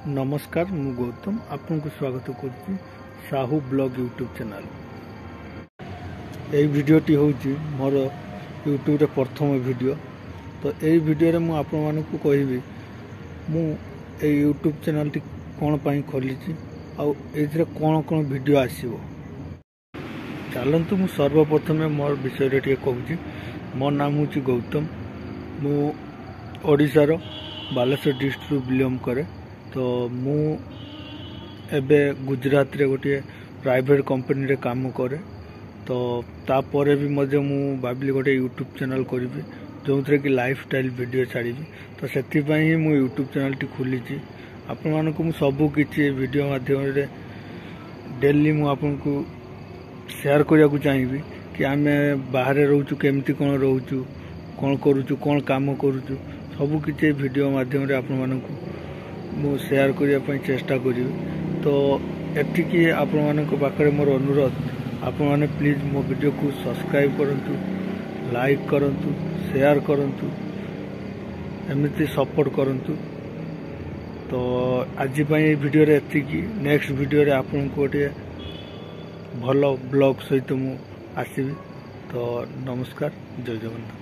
ନମସ୍କାର, ମୁଁ ଗୌତମ ଆପଣଙ୍କୁ ସ୍ୱାଗତ କରୁଛି ସାହୁ ବ୍ଲଗ୍ ୟୁଟ୍ୟୁବ୍ ଚ୍ୟାନେଲ୍। ଏଇ ଭିଡ଼ିଓଟି ହେଉଛି ମୋର ୟୁଟ୍ୟୁବରେ ପ୍ରଥମ ଭିଡ଼ିଓ। ତ ଏଇ ଭିଡ଼ିଓରେ ମୁଁ ଆପଣମାନଙ୍କୁ କହିବି ମୁଁ ଏଇ ୟୁଟ୍ୟୁବ୍ ଚ୍ୟାନେଲ୍ଟି କ'ଣ ପାଇଁ ଖୋଲିଛି ଆଉ ଏଇଥିରେ କ'ଣ କ'ଣ ଭିଡ଼ିଓ ଆସିବ। ଚାଲନ୍ତୁ, ମୁଁ ସର୍ବପ୍ରଥମେ ମୋର ବିଷୟରେ ଟିକେ କହୁଛି। ମୋ ନାମ ହେଉଛି ଗୌତମ। ମୁଁ ଓଡ଼ିଶାର ବାଲେଶ୍ୱର ଡିଷ୍ଟ୍ରିକ୍ଟରୁ ବିଲଙ୍ଗ କରେ। ତ ମୁଁ ଏବେ ଗୁଜୁରାଟରେ ଗୋଟିଏ ପ୍ରାଇଭେଟ୍ କମ୍ପାନୀରେ କାମ କରେ। ତ ତାପରେ ବି ମଧ୍ୟ ମୁଁ ଭାବିଲି ଗୋଟେ ୟୁଟ୍ୟୁବ୍ ଚ୍ୟାନେଲ୍ କରିବି, ଯେଉଁଥିରେ କି ଲାଇଫ୍ ଷ୍ଟାଇଲ୍ ଭିଡ଼ିଓ ଛାଡ଼ିବି। ତ ସେଥିପାଇଁ ହିଁ ମୁଁ ୟୁଟ୍ୟୁବ୍ ଚ୍ୟାନେଲ୍ଟି ଖୋଲିଛି। ଆପଣମାନଙ୍କୁ ମୁଁ ସବୁ କିଛି ଏ ଭିଡ଼ିଓ ମାଧ୍ୟମରେ ଡେଲି ମୁଁ ଆପଣଙ୍କୁ ସେୟାର କରିବାକୁ ଚାହିଁବି କି ଆମେ ବାହାରେ ରହୁଛୁ, କେମିତି କ'ଣ ରହୁଛୁ, କ'ଣ କରୁଛୁ, କ'ଣ କାମ କରୁଛୁ, ସବୁ କିଛି ଏ ଭିଡ଼ିଓ ମାଧ୍ୟମରେ ଆପଣମାନଙ୍କୁ ମୁଁ ସେୟାର କରିବା ପାଇଁ ଚେଷ୍ଟା କରିବି। ତ ଏତିକି ଆପଣମାନଙ୍କ ପାଖରେ ମୋର ଅନୁରୋଧ, ଆପଣମାନେ ପ୍ଲିଜ୍ ମୋ ଭିଡ଼ିଓକୁ ସବସ୍କ୍ରାଇବ୍ କରନ୍ତୁ, ଲାଇକ୍ କରନ୍ତୁ, ସେୟାର କରନ୍ତୁ, ଏମିତି ସପୋର୍ଟ କରନ୍ତୁ। ତ ଆଜି ପାଇଁ ଏଇ ଭିଡ଼ିଓରେ ଏତିକି। ନେକ୍ସଟ ଭିଡ଼ିଓରେ ଆପଣଙ୍କୁ ଗୋଟିଏ ଭଲ ବ୍ଲଗ୍ ସହିତ ମୁଁ ଆସିବି। ତ ନମସ୍କାର, ଜୟ ଜଗନ୍ନାଥ।